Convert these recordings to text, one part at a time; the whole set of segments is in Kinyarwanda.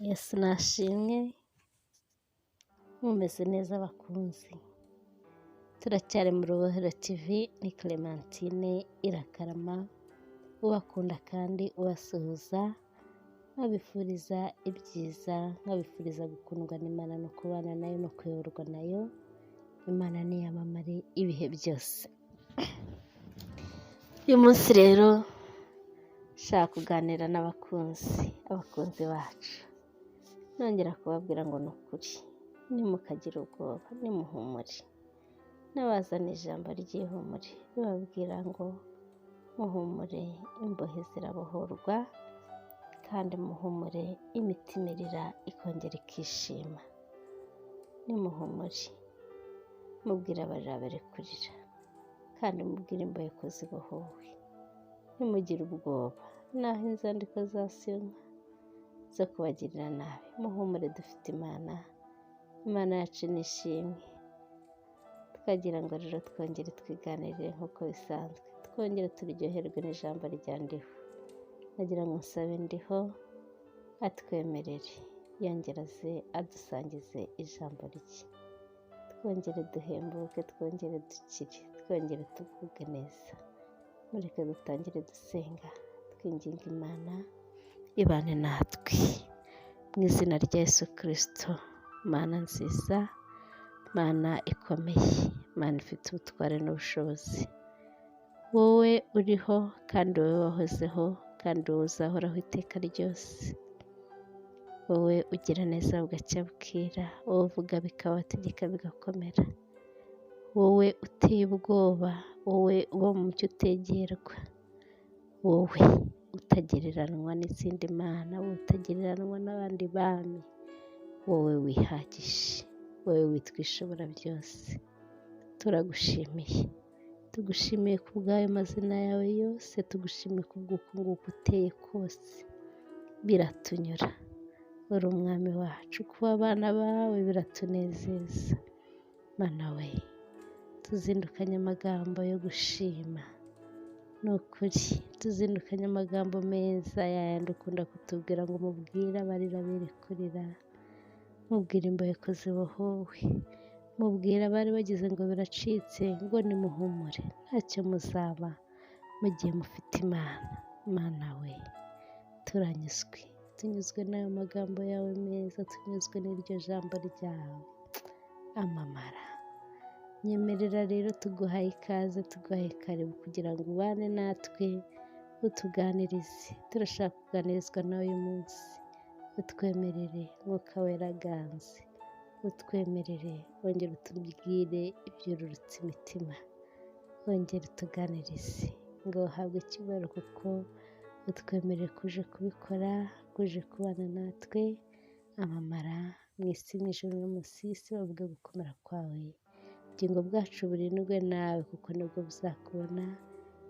Yesu nashimwe, mumeze neza abakunzi? Turacyari mu Rubohero TV, ni Clementine Irakarama ubakunda kandi ubasuhuza, nkabifuriza ibyiza, nkabifuriza gukundwa n'Imana no kubana nayo no kuyoborwa nayo. Imana niyamamare ibihe byose. Uyu munsi rero nshaka kuganira n'abakunzi, abakunzi bacu, nongera kubabwira ngo ni ukuri ntimukagire ubwoba, nimuhumure. Nabazana ijambo ry'ihumure ribabwira ngo muhumure, imbohe zirabohorwa, kandi muhumure, imitima irira ikongera ikishima. Nimuhumure, mubwire abarira bari kurira, kandi mubwire imbohe ko zibohowe. Ntimugire ubwoba naho inzandiko zasinywa zo kubagirira nabi. Muhumure, dufite Imana, Imana yacu ni ishimwe. Twagira ngo rero twongere twiganirire nk'uko bisanzwe, twongere turyoherwe n'ijambo rya Ndiho. Nagira ngo nsabe Ndiho atwemerere yongere aze adusangize ijambo rye, twongere duhembuke, twongere dukire, twongere tugubwe neza. Mureke dutangire dusenga, twinginga Imana ibane natwe mu izina rya Yesu Kirisito. Mana nziza, Mana ikomeye, Mana ifite ubutware n'ubushobozi, wowe uriho kandi wowe wahozeho kandi wowe uzahoraho iteka ryose, wowe ugira neza bugacya bukira, wowe uvuga bikaba, wategeka bigakomera, wowe uteye ubwoba, wowe uba mu mucyo utegerwa, wowe utagereranywa n'izindi mana, wowe utagereranywa n'abandi bami, wowe wihagije, wowe witwa Ishobora byose, turagushimiye. Tugushimiye ku bw'ayo mazina yawe yose, tugushimiye ku bw'uko nguko uteye kose, biratunyura. Uri umwami wacu, kuba abana bawe biratunezeza. Mana we, tuzindukanye amagambo yo gushima, ni ukuri tuzindukanye amagambo meza yayandi ukunda kutubwira ngo mubwire abarira bere kurira, mubwire imbohe ko zibohowe, mubwire abari bagize ngo biracitse ngo nimuhumure, ntacyo muzaba mu gihe mufite Imana. Mana we, turanyuzwe, tunyuzwe n'ayo magambo yawe meza, tunyuzwe n'iryo jambo ryawe. Amamara. Nyemerera rero tuguhaye ikaze, tuguhaye karibu kugira ngo ubane natwe, utuganirize. Turashaka kuganirizwa nawe uyu munsi, utwemerere Mwuka Wera aganze, utwemerere wongere utubwire ibyururutse imitima, wongere utuganirize ngo uhabwe icyubahiro kuko utwemerere kuje kubikora, kuje kubana natwe. Amamara mu isi, mu ijuru no munsi y'isi bavuge gukomera kwawe. Ubugingo bwacu burindwe nawe kuko nibwo buzakubona,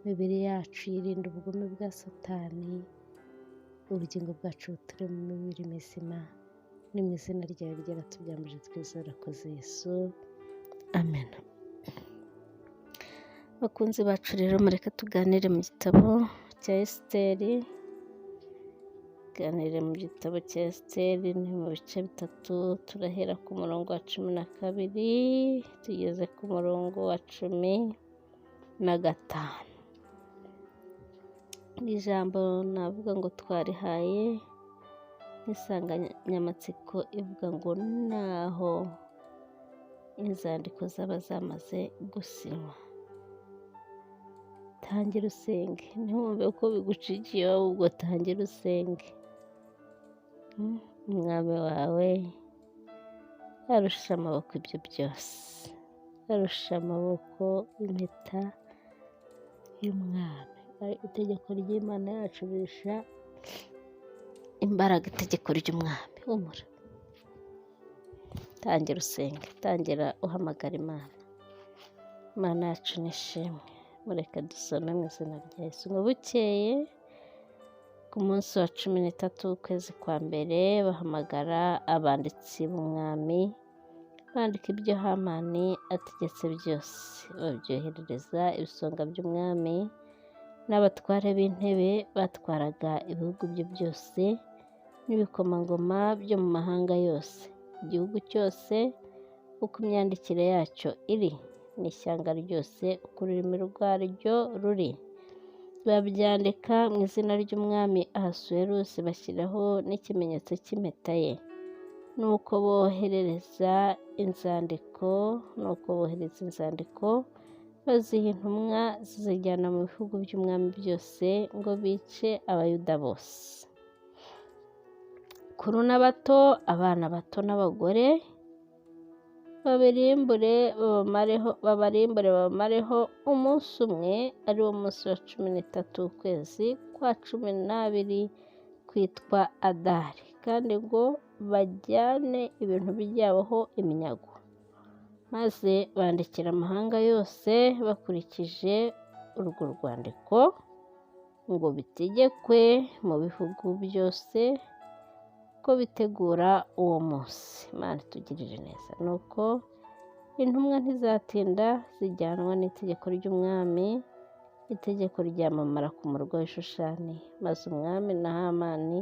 imibiri yacu yirinde ubugome bwa Satani, ubugingo bwacu buture mu mibiri mizima. Ni mu izina ryawe ryera tubyambuje twizera, urakoze Yesu, amen. Bakunzi bacu rero, mureke tuganire mu gitabo cya Esiteri, tuganire mu gitabo cya Esiteri, ni mu bice bitatu, turahera ku murongo wa 12 tugeze ku murongo wa 15. Iri jambo navuga ngo twarihaye n'insanganyamatsiko ivuga ngo naho inzandiko zaba zamaze gusinywa. Tangira usenge, ntiwumve ko bigucikiye, ahubwo tangira usenge. Umwami wawe arusha amaboko ibyo byose, arusha amaboko impeta y'umwami. Itegeko ry'Imana yacu rirusha imbaraga itegeko ry'umwami. Humura, tangira usenge, tangira uhamagara Imana. Imana yacu ni ishimwe. Mureke dusome mu izina rya Yesu. Ngo bukeye ku munsi wa 13 w'ukwezi kwa mbere, bahamagara abanditsi b'umwami, bandika ibyo Hamani ategetse byose, babyoherereza ibisonga by'umwami n'abatware b'intebe batwaraga ibihugu bye byose. n'ibikomangoma byo mu mahanga yose, igihugu cyose uko imyandikire yacyo iri, n'ishyanga ryose uko ururimi rwaryo ruri. Babyandika mu izina ry'umwami Ahasuwerusi, bashyiraho n'ikimenyetso cy'impeta ye. Nuko bohereza inzandiko, baziha intumwa zizijyana mu bihugu by'umwami byose ngo bice Abayuda bose, bakuru n'abato, abana bato n'abagore, babarimbure babamareho umunsi umwe, ari wo munsi wa 13 w'ukwezi kwa 12 kwitwa Adari, kandi ngo bajyane ibintu byabo ho iminyago. Maze bandikira amahanga yose bakurikije urwo rwandiko, ngo bitegekwe mu bihugu byose ko bitegura uwo munsi. Imana itugirire neza. Nuko intumwa ntizatinda zijyanwa n'itegeko ry'umwami, itegeko ryamamara ku murwa w'Ishushani, maze umwami na Hamani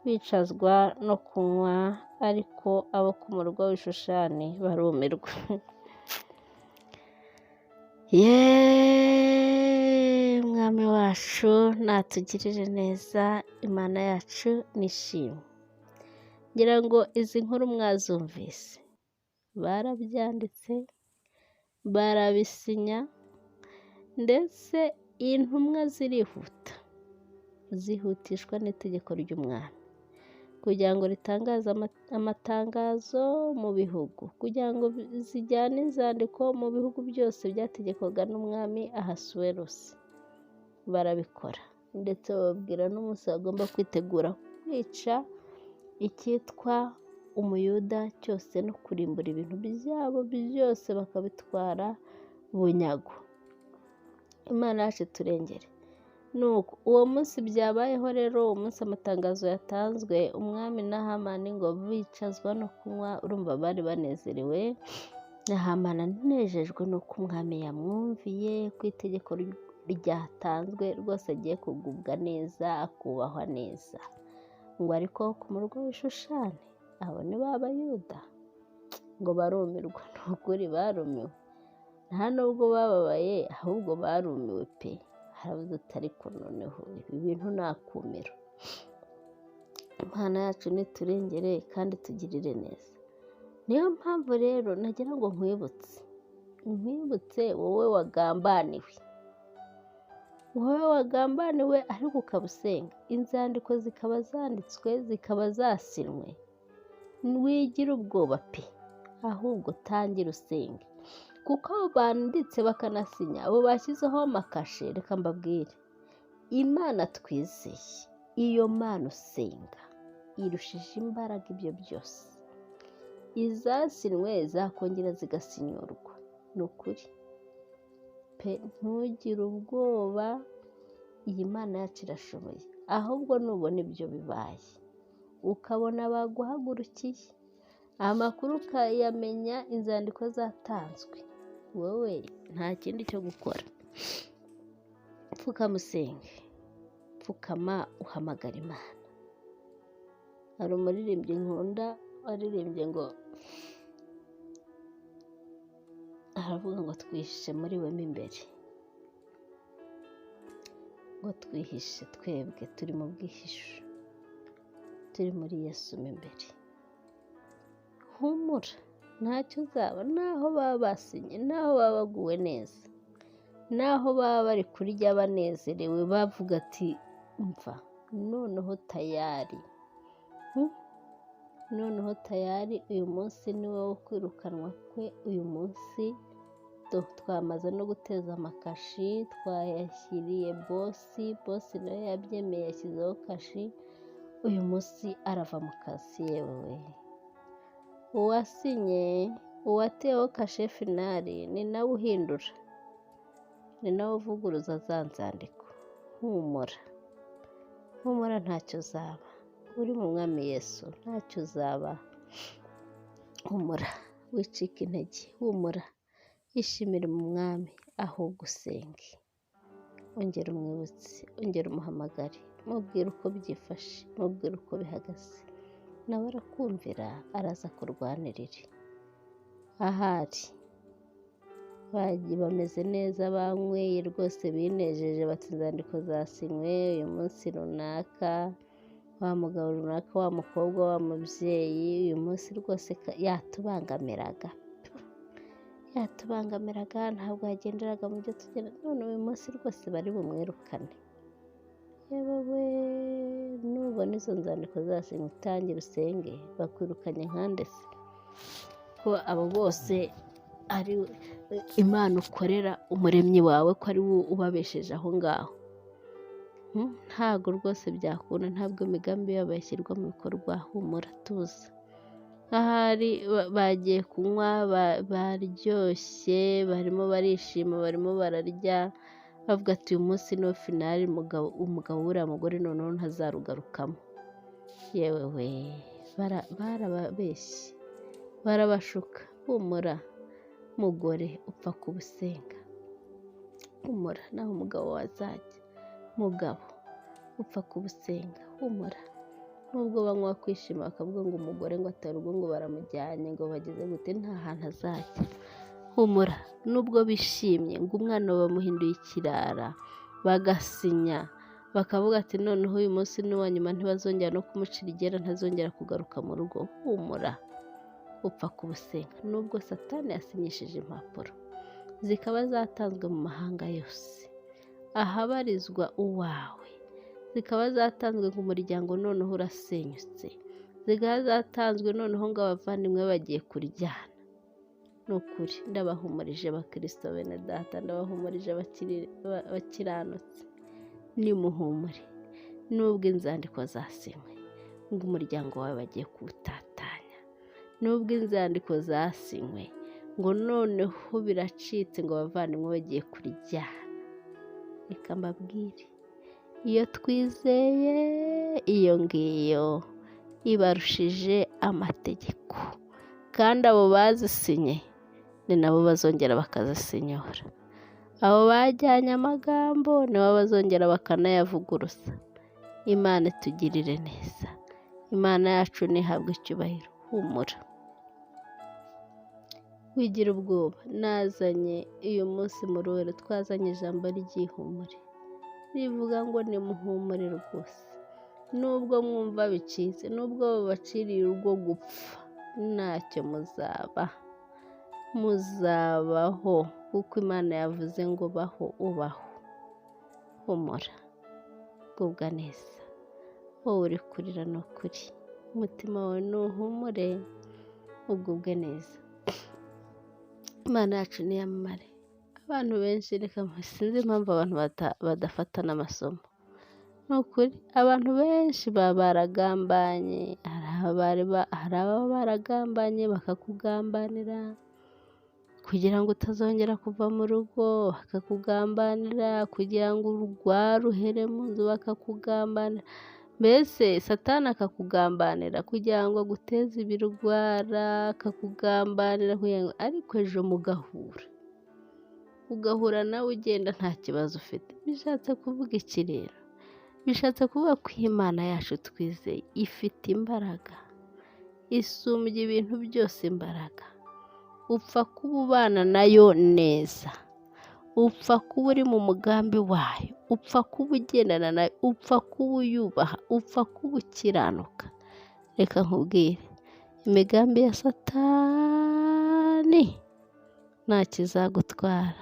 bicazwa no kunywa, ariko abo ku murwa w'Ishushani barumirwa. Yeee, mwami wacu natugirire neza, Imana yacu nishimwe. Ngira ngo izi nkuru mwazumvise, barabyanditse, barabisinya, ndetse intumwa zirihuta, zihutishwa n'itegeko ry'umwami kugira ngo ritangaze amatangazo mu bihugu, kugira ngo zijyane inzandiko mu bihugu byose byategekwaga n'umwami Ahasuwerusi. Barabikora, ndetse bababwira n'umunsi bagomba kwitegura kwica icyitwa Umuyuda cyose no kurimbura ibintu byabo byose bakabitwara bunyago. Imana yacu turengere. Nuko uwo munsi byabayeho rero, uwo munsi amatangazo yatanzwe, umwami na Hamani ngo bicazwa no kunywa, urumva bari banezerewe, na Hamani anejejwe n'uko umwami yamwumviye, ku itegeko ryatanzwe rwose agiye kugubwa neza, akubahwa neza. Ngo ariko ku murwa w'Ishushani, abo ni ba Bayuda, ngo barumirwa. Ni ukuri barumiwe, nta nubwo bababaye, ahubwo barumiwe pe. Haravuze ati ariko noneho ibi bintu ni akumiro. Imana yacu niturengere kandi tugirire neza. Niyo mpamvu rero nagira ngo nkwibutse wowe wagambaniwe, wowe wagambaniwe ariko ukaba usenga, inzandiko zikaba zanditswe, zikaba zasinwe, wigira ubwoba pe, ahubwo tangira usenge, kuko abo banditse bakanasinya, abo bashyizeho amakashe, reka mbabwire, Imana twizeye, iyo Mana usenga irushije imbaraga ibyo byose. Izasinwe zakongera zigasinyurwa, ni ukuri pe, ntugire ubwoba, iyi Mana yacu irashoboye. Ahubwo nubona ibyo bibaye, ukabona baguhagurukiye, amakuru ukayamenya, inzandiko zatanzwe, wowe nta kindi cyo gukora, pfukama usenge, pfukama uhamagara Imana. Hari umuririmbyi nkunda waririmbye ngo aravuga ngo twihishe muri we mo imbere, ngo twihishe twebwe turi mu bwihisho, turi muri Yesu mo imbere. Humura ntacyo uzaba, naho baba basinye, naho baba baguwe neza, naho baba bari kurya banezerewe, bavuga ati mva noneho tayari, noneho tayari uyu munsi ni wo kwirukanwa kwe, uyu munsi twamaze no guteza amakashi, twayashyiriye bosi, bosi nawe yabyemeye yashyizeho kashi, uyu munsi arava mu kazi. Yewe uwasinye, uwateyeho kashe finari ni nawe uhindura, ni nawe uvuguruza za nzandiko. Humura, humura ntacyo uzaba, uri mu mwami Yesu ntacyo uzaba. Humura wicika intege, humura ishimire mu mwami, ahubwo usenge, ongera umwibutse, ongera umuhamagare, Mubwire uko byifashe, mubwire uko bihagaze, nawe arakumvira, araza kurwanirire. Ahari bagiye bameze neza, banyweye rwose, binejeje, bati inzandiko zasinywe uyu munsi runaka, wa mugabo runaka, wa mukobwa, wa mubyeyi, uyu munsi rwose yatubangamiraga, yatubangamiraga, ntabwo yagenderaga mu byo tugenda, none uyu munsi rwose bari bumwirukane. Yewe, nubona izo nzandiko zasinywe utangire usenge, bakwirukanye nkande se? Ko abo bose ari Imana ukorera, umuremyi wawe, ko ari we ubabesheje aho ngaho? Ntabwo rwose byakunda, ntabwo imigambi yabo yashyirwa mu bikorwa. Humura, tuza. Ahari bagiye kunywa, baryoshye, barimo barishima, barimo bararya, bavuga ati uyu munsi niwo final, umugabo w'uriya mugore noneho ntazarugarukamo. Yewe we, barababeshye, barabashuka. Humura mugore, upfa kuba usenga. Humura naho umugabo wazajya. Mugabo, upfa kuba usenga, humura. Nubwo banywa kwishima bakavuga ngo umugore ngo atari urugo, ngo baramujyanye, ngo bageze gute, nta hantu azajya. Humura, nubwo bishimye ngo umwana bamuhinduye ikirara, bagasinya bakavuga ati noneho uyu munsi ni uwa nyuma, ntibazongera no kumucira iryera, ntazongera kugaruka mu rugo. Humura, upfa kuba usenga. Nubwo Satani yasinyishije impapuro zikaba zatanzwe mu mahanga yose ahabarizwa uwawe, zikaba zatanzwe ngo umuryango noneho urasenyutse, zikaba zatanzwe noneho ngo abavandimwe bagiye kuryana, ni ukuri ndabahumurije abakirisito bene data, ndabahumurije abakiranutsi, nimuhumure. Nubwo inzandiko zasinywe ngo umuryango wawe bagiye kuwutatanya, nubwo inzandiko zasinywe ngo noneho biracitse, ngo abavandimwe bagiye kuryana, reka mbabwire, iyo twizeye iyo ngiyo ibarushije amategeko, kandi abo bazisinye ni nabo bazongera bakazisinyura. Abo bajyanye amagambo nibo bazongera bakanayavuguruza. Imana itugirire neza, Imana yacu ntihabwe icyubahiro. Humura, wigira ubwoba. Nazanye uyu munsi mu ruhero, twazanye ijambo ry'ihumure rivuga ngo nimuhumure rwose. Nubwo mwumva bicitse, nubwo babaciriye urwo gupfa, ntacyo muzaba, muzabaho, kuko Imana yavuze ngo baho, ubaho. Humura, gubwa neza. Wowe uri kurira, ni ukuri umutima wawe nuhumure, ugubwe neza. Imana yacu niyamamare. Abantu benshi, reka sinzi impamvu abantu badafata n'amasomo. Ni ukuri abantu benshi baba baragambanye, hari ababa baragambanye bakakugambanira kugira ngo utazongera kuva mu rugo, bakakugambanira kugira ngo urware uhere mu nzu, bakakugambanira, mbese Satani akakugambanira kugira ngo aguteze ibirwara, akakugambanira kugira ngo, ariko ejo mugahura, ugahura nawe ugenda nta kibazo ufite. Bishatse kuvuga iki rero? Bishatse kuvuga ko Imana yacu twizeye ifite imbaraga, isumbya ibintu byose imbaraga. Upfa kuba ubana nayo neza, upfa kuba uri mu mugambi wayo, upfa kuba ugendana nayo, upfa kuba uyubaha, upfa kuba ukiranuka. Reka nkubwire, imigambi ya Satani nta kizagutwara.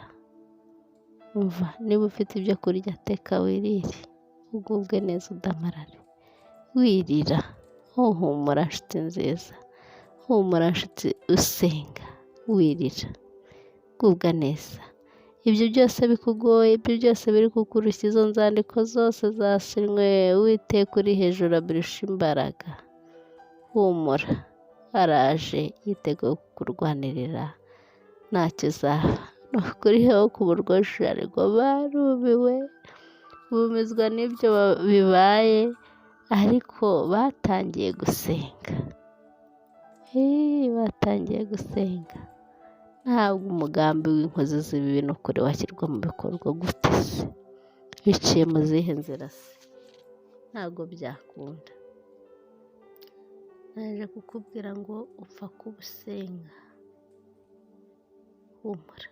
Umva, niba ufite ibyo kurya, teka wirire, ugubwe neza, udamarare, wirira. Humura nshuti nziza, humura nshuti usenga, wirira, gubwa neza. Ibyo byose bikugoye, ibyo byose biri kukurushya, izo nzandiko zose zasinywe, Uwiteka uri hejuru abirusha imbaraga. Humura, araje, yiteguye kukurwanirira, ntacyo uzaba. Ni ukuri ho ku burwoshariko barumiwe, bumizwa n'ibyo bibaye, ariko batangiye gusenga, batangiye gusenga. Ntabwo umugambi w'inkozi z'ibibi ni ukuri washyirwa mu bikorwa. Gute se? Biciye mu zihe nzira se? Ntabwo byakunda. Naje kukubwira ngo upfa kuba usenga, humura.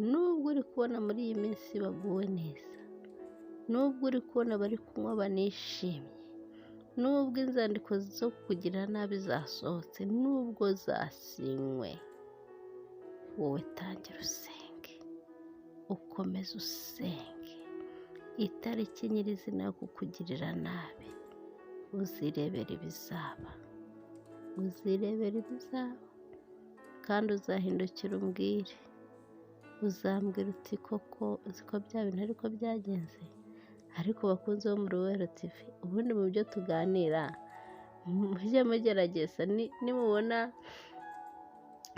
Nubwo uri kubona muri iyi minsi baguwe neza, nubwo uri kubona bari kunywa banishimye, nubwo inzandiko zo kukugirira nabi zasohotse, nubwo zasinywe, wowe tangira usenge, ukomeze usenge. Itariki nyirizina yo kukugirira nabi, uzirebera ibizaba, uzirebera ibizaba, kandi uzahindukira umbwire, uzambwira uti: "Koko uzi ko bya bintu ariko byagenze?" Ariko bakunzi bo mu Ruwero TV, ubundi mu byo tuganira mujye mugerageza, nimubona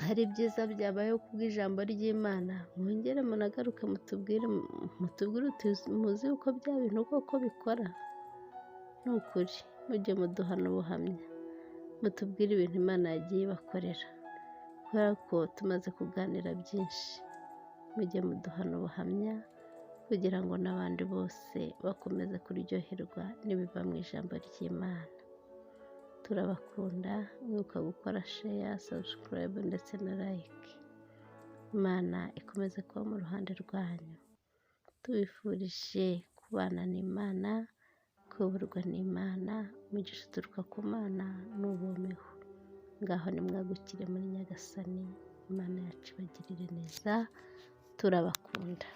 hari ibyiza byabayeho kubw'ijambo ry'Imana, mwongere munagaruke mutubwire, mutubwire uti: "Muzi uko bya bintu koko bikora?" Ni ukuri mujye muduha n'ubuhamya, mutubwire ibintu Imana yagiye ibakorera, kubera ko tumaze kuganira byinshi. Mujye muduha n'ubuhamya kugira ngo n'abandi bose bakomeze kuryoherwa n'ibiva mu ijambo ry'Imana. Turabakunda, mwibuka gukora share, subscribe ndetse na like. Imana ikomeze kuba mu ruhande rwanyu. Tubifurije kubana n'Imana, kuyoborwa n'Imana, umugisha uturuka ku Mana nubomeho. Ngaho nimwagukire muri Nyagasani, Imana yacu ibagirire neza, turabakunda.